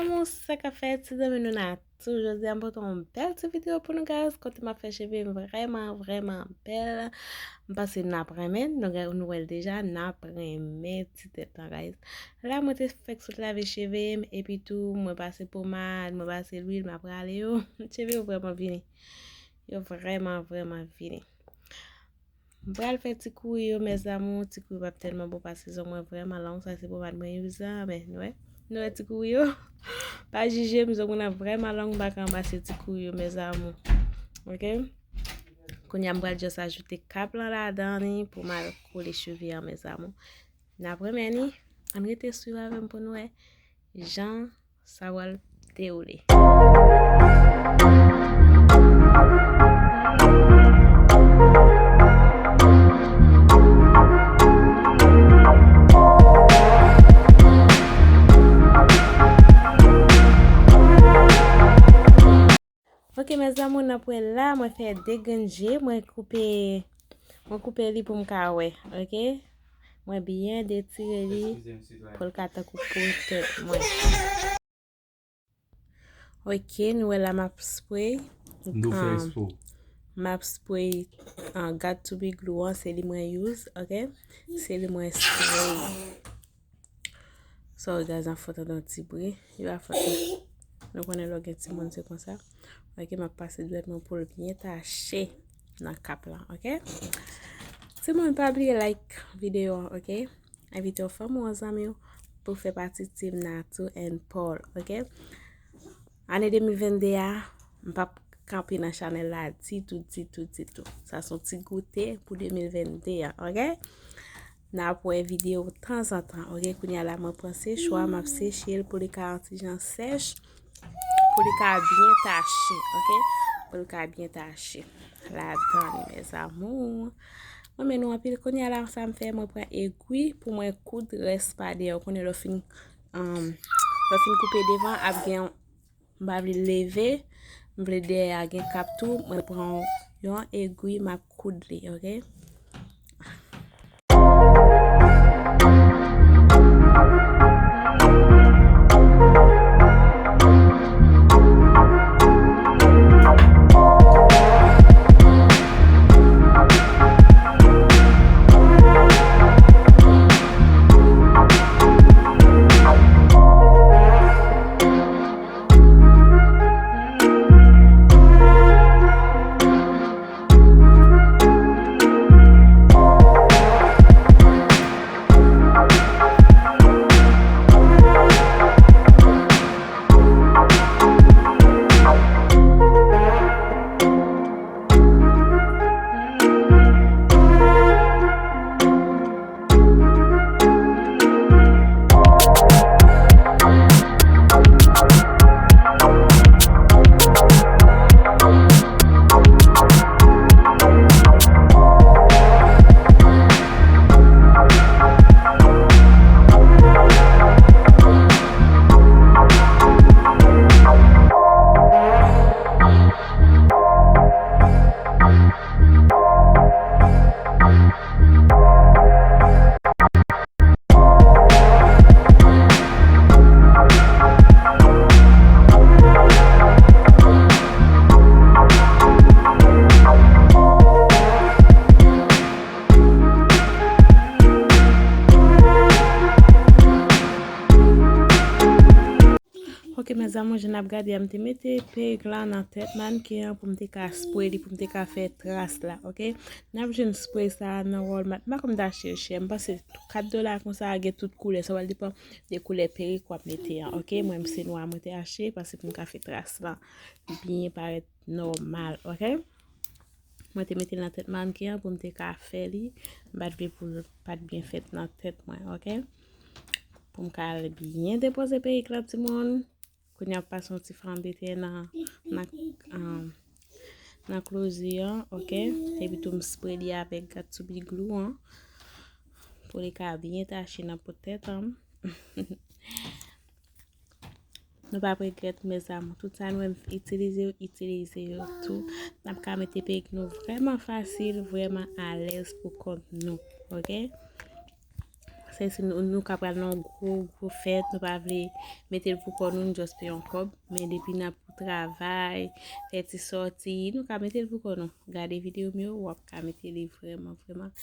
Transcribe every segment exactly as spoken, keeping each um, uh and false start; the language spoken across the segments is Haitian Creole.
Mezanmi, sa k ap fèt, ti zanmi nou Natou. Jodi a, m pote yon bèl ti videyo pou nou, guys, kote m ap fè cheve m vrèman, vrèman bèl. M panse n ap renmen, nou, nou wè l deja, n ap renmen ti tèt lan, guys. La, mwen te fèk sot lave cheve m, epi tou, mwen pase pomad, mwen pase lwil, m ap rale yo. Cheve yo vrèman vini. Yo vrèman, vrèman vini. M pral fè ti kouri yo, mes amours. Ti kouri p ap tèlman bon paske zong mwen vrèman long. Sa se pomad mwen use la, men nou wè. Nou wè ti kouri yo? Pa jije m, zong mwen nan vrèman long, m pa ka anbase ti kouri yo, mes amours. Ok? Kounye a, m pral just ajoute kap lan ladan li pou m al kole cheve an, mes amours. N ap renmen ni. Ann rete swiv avè m pou n wè jan sa pral dewoule. Ok, mes amours, n ap wè la, mwen fè de grenn je, mwen koupe, mwen koupe li pou m ka wè, ok? Mwen byen detire li pou l ka tankou po tèt mwen. Ok, nou wè la m ap spray. M do fè um, expo. M ap spray, uh, Got to be glue an, se li mwen use, ok? Se li mwen spray. Sorry guys, an fò tande yon ti bri. Yo a fò tande. Nou konnen lè w gen timoun se konsa. Ok, m ap pase dwèt mwen pou l byen tache nan kap lan, ok? Timoun, pa bliye like videyo an, ok? Envite yon fanmi w, yon zanmi w pou fè pati Team Natou and Paul, ok? Ane de mil vennde a, m p ap kanpe nan chanèl la ditou, ditou, ditou. Sa se yon ti goute pou de mil vennde a, ok? N ap wè videyo tanzantan, ok? Kounye a la, mwen pran sechwa, m ap seche l pou li ka yon ti jan sèch, pou li ka byen tache, ok? Pou li ka byen tache. Ladan li, mes amours. Mwen men nou anpil. Kounye a la, sa m fè, mwen pran egwi pou mwen koud rès pa dèyè. Ou konnen lè w fin, um, lè w fin koupe devan, ap gen yon M pa vle leve, m vle dèyè a gen kap tou, mwen pran yon egwi, m ap koud li, ok? Ok, mes amours, jan n ap gade a, m te mete perik la nan tèt mannken an pou m te ka spray li, pou m te ka fè tras la, ok? N ap jwenn spray sa a nan Walmart. M pa konn m ta achte l chè. M panse kat dola konsa a gen tout koulè. Sa pral depann de koulè perik w ap mete an, ok? Mwen, m se nwa mwen te achte, paske pou m ka fè tras la byen parèt nòmal, ok? Mwen te mete l nan tèt mannken an pou m te ka fè li. M pa t vle pou l pa t byen fèt nan tèt mwen, ok? Pou m ka al byen depoze perik la, timoun. Kounye a, m pase yon ti fondetèn nan, nan, um, nan klozi an, ok? Epi tou m spray li avèk Got to be glue an. Pou li ka byen tache nan po tèt an. Nou p ap regrèt, mes amours. Tout sa nou menm itilize yo, itilize yo tou. N ap ka mete perik nou vrèman fasil, vrèman alèz pou kont nou. Ok? Paske nou, nou ka pral nan yon gwo, gwo fèt, nou pa vle mete l pou kò nou, nou just peye yon kòb. Men depi n ap pou travay, fè ti sòti, nou ka mete l pou kò nou. Gade videyo m yo, w ap ka mete li vrèman, vrèman.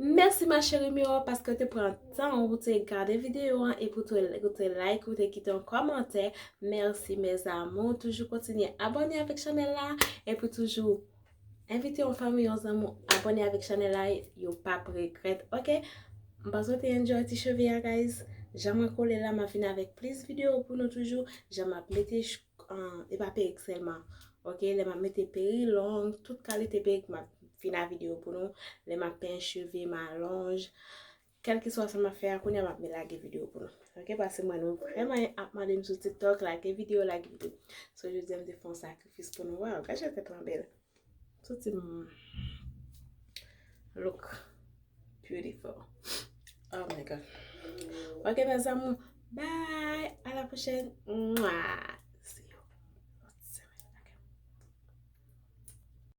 Mèsi ma chérie Miro paske w te pran tan ou te gade videyo an epi w te, ou te like, ou te kite yon kòmantè. Mèsi mes amours. Toujou kontinye abòne avèk chanèl la epi toujou envite yon fanmi, yon zanmi abòne avèk chanèl la, yo p ap regrèt, oke? M panse w te enjoy ti cheve a, guys. Jan mwen kole la, m ap vin avèk plis videyo pou nou toujou. Jan m ap mete ch-, an, e pa perik sèlman, oke? Lè m ap mete peri long, tout kalite perik, m ap vin a videyo pou nou. Lè m ap penyen cheve, m alonj, kèlkeswa sa m ap fè a, kounye a m ap vin lage videyo pou nou. Oke, paske m wè nou vrèman ap mande m sou TikTok, lage videyo, lage videyo. So, jodi a m te fè yon sakrifis pou nou. Waw, gad jan tèt lan bèl. Santi m look beautiful. Oh my God. Ok, mes amours. Bye. À la prochaine. Mwah.